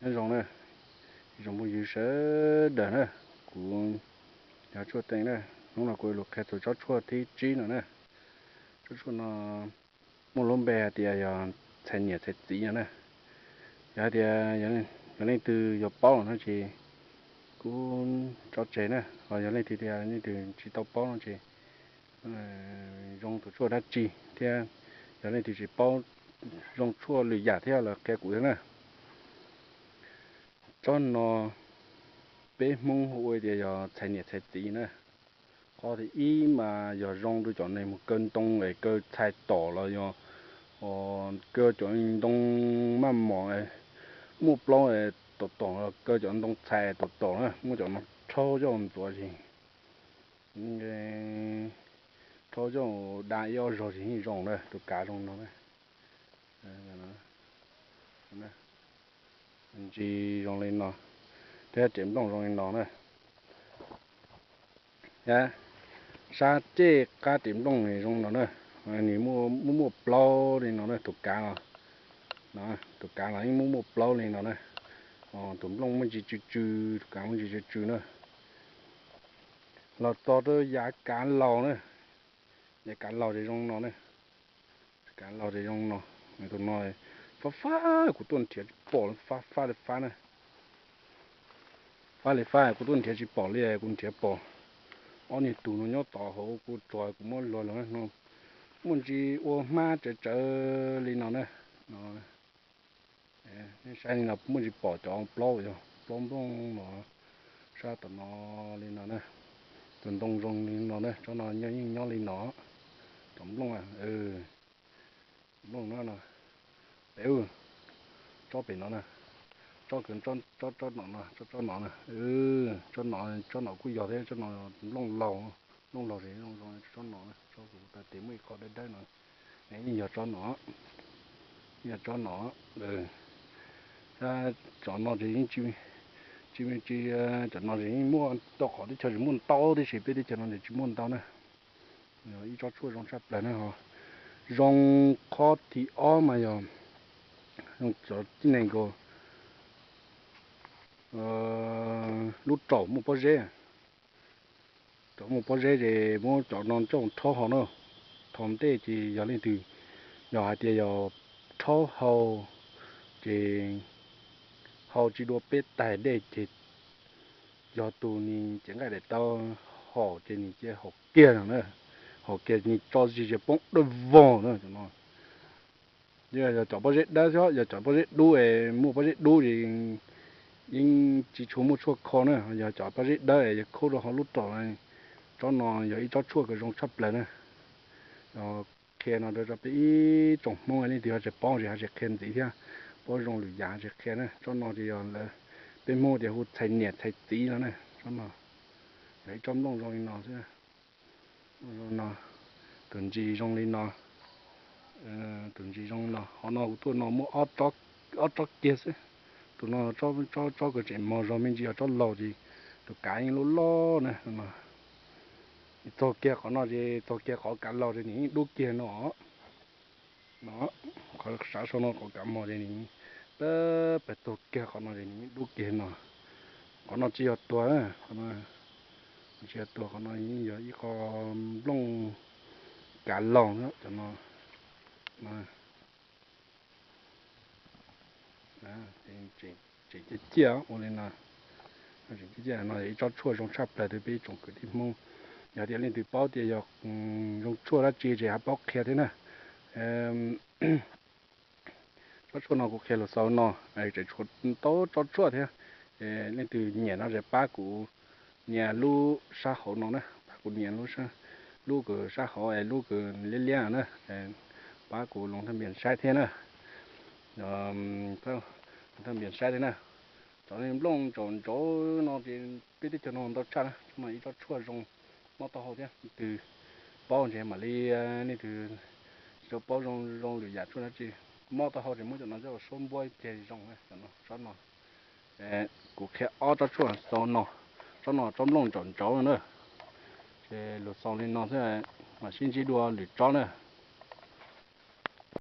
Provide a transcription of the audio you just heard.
Nyob zoo na, ib tsoom phooj ywg sawv daws na, kuv yog Tshuaj Teem na. Hnub no kuv yuav lug qhia txug tsob tshuaj thib tsib no na. Tsob tshuaj no muaj lub npe hais tias yog txhais niam txhais txiv no na. Yog hais tias yog leej twg yog paub lawm no ces kuj tso tseg na, ho yog leej twg tias leej twg tsis tau paub no ces zoo tus tshuaj dab tsi thiab, yog leej twg tsis paub zoo tshuaj lwm yam thiab los qhia kuv thiab na. Tsob no peb Hmoob hu ua tias yog txhais niam txhais txiv na. Qhov thib ib mas yog zoo rau cov neeg mus kaw ntoo es kaw txhais tom los yog kaw cov ntoo maj mom muaj plaub tom tom los kaw cov ntoo txhais tom tom na, muab cov no rhaub coj ntxuav ces rhaub coj da ib ob zaug ces yeej zoo na, tus kav zoo no na. Ntsis zoo li no, thiab ris nplooj zoo li no na. Sab ceg qab ris nplooj zoo no na, nws muaj muaj plaub li no na, tus kav los, tus kav los yeej muaj muaj plaub li no na. Tus nplooj muaj ntsis tsw tsw, tus kav muaj ntsis tsw tsw na. Los txog rau yav kav laus na, yav kav laus ces zoo no na. Kav laus ces zoo no, tus no fab fab kuv tuaj nrhiav tsis pom, fab fab li fab na. Fab li fab kuv tuaj nrhiav tsis pom li, kuv nrhiav pom ob niag tug no nyob tod hauv kuv tsuas kuv muab luag los no, muaj ntsis ua hmab tsawv tsawv li no na. Nej saib li no muaj ntsis pom cov plaub, yog plaub nplooj no, sab tom no li no na. Tus ntoo zoo li no na, tsob no nyob yeej nyob li no. Cov nplooj, nplooj no no, pem, tsob pem no na, tsob, tsob no no, tsob no na, tsob no, tsob no kuj yog thiab, tsob no nplooj laug, nplooj laug ces zoo zoo tsob no, tsob kuv taw tes muaj ib qho dawb dawb no, yeej yog tsob no, yog tsob no. Cov no ces yeej tsis, tsis, tsis, cov no ces yeej muaj rau qhov teb chaws tsis muaj ntau tib si, peb teb chaws no ces tsis muaj ntau na. Ib tsob tshuaj zoo tshaj plaws na ho. Zoo qhov thib ob mas yog zoo cov tib neeg nkaus lub raum muaj pob zeb, raum muaj pob zeb ces muab cov no coj rhaub haus na. Thaum ntej ces yog leej twg, yog hais tias yog rhaub haus ces haus tsis dua peb tais dej ces yog tus nws cev nqaij daim taw haum ces nws cia haum kiag no na, haum kiag nws tso zis ces poob dawb vog na cov no. Yog cov pob zeb dawb thiab, yog cov pob zeb dub es muaj pob zeb dub es yeej tsis tshua muaj tshuaj kho na, yog cov pob zeb dawb es yog kho rau hauv lub raum, tsob no yog ib tsob tshuaj kws zoo tshaj plaws na. Qhia no rau rau peb ib tsoom Hmoob, leej twg ho tsis paub ces ho tsis qhia ntxiv thiab, paub zoo lwm yam tsis qhia na. Tsob no ces yog lawv, peb Hmoob tias hu txhais niam txhais txiv no na. Tsob no yog ib tsob nplooj zoo li no xwb. Zoo no, tus ntsis zoo li no, tus ntsis zoo li no. Qhov no kuv tuaj no muaj ob tsob kiag xwb. Tus no tsob kws tseem mos zog me ntsis yog tsob laus ces tus kav yeej loj loj na. Txog kiag qhov no ces, txog kiag qhov kav laus ces nws yeej dub kiag no. No, qhov sav sau no qhov kav mos ces nws, peb, peb txog kiag qhov no ces nws yeej dub kiag no. Qhov no tsis yog tuag, qhov no tsis yog tuag, qhov no yeej yog ib qho nplooj kav laus cov no. Tseem ciaj ciaj ua li no. Tseem ciaj ciaj no yog ib tsob tshuaj zoo tshaj plaws rau peb ib tsoom kwv tij Hmoob. Yog tias leej twg paub tias yog zoo tshuaj dab tsi ces ho paub qhia thiab na. Tsob tshuaj no kuv qhia lug xaus no, tseem tshuav ntau tsob tshuaj thiab. Leej twg nyiam no ces pab kuv nias lub sab hauv no na, pab kuv nias lub, lub kws sab hauv es lub kws liab liab na, pab kuv loos thaj npias saib thiab na. Loos thaj npias saib thiab na. Cov nplooj ntsaum ntsaum no ces peb teb chaws no ntau tshaj na, tsob no ib tsob tshuaj zoo mob taub hau thiab. Leej twg paub ces mam li, leej twg tsis tau paub zoo zoo lwm yam tshuaj dab tsi, mob taub hau ces muab cov no coj suab npuab ib pliag zoo na. Cov no, tsob no kuv qhia ob tsob tshuaj xaus no. Tsob no tsob nplooj ntsaum ntsaum no na. Ces lug xaus li no xwb, mam sib ntsib dua lwm tsob na.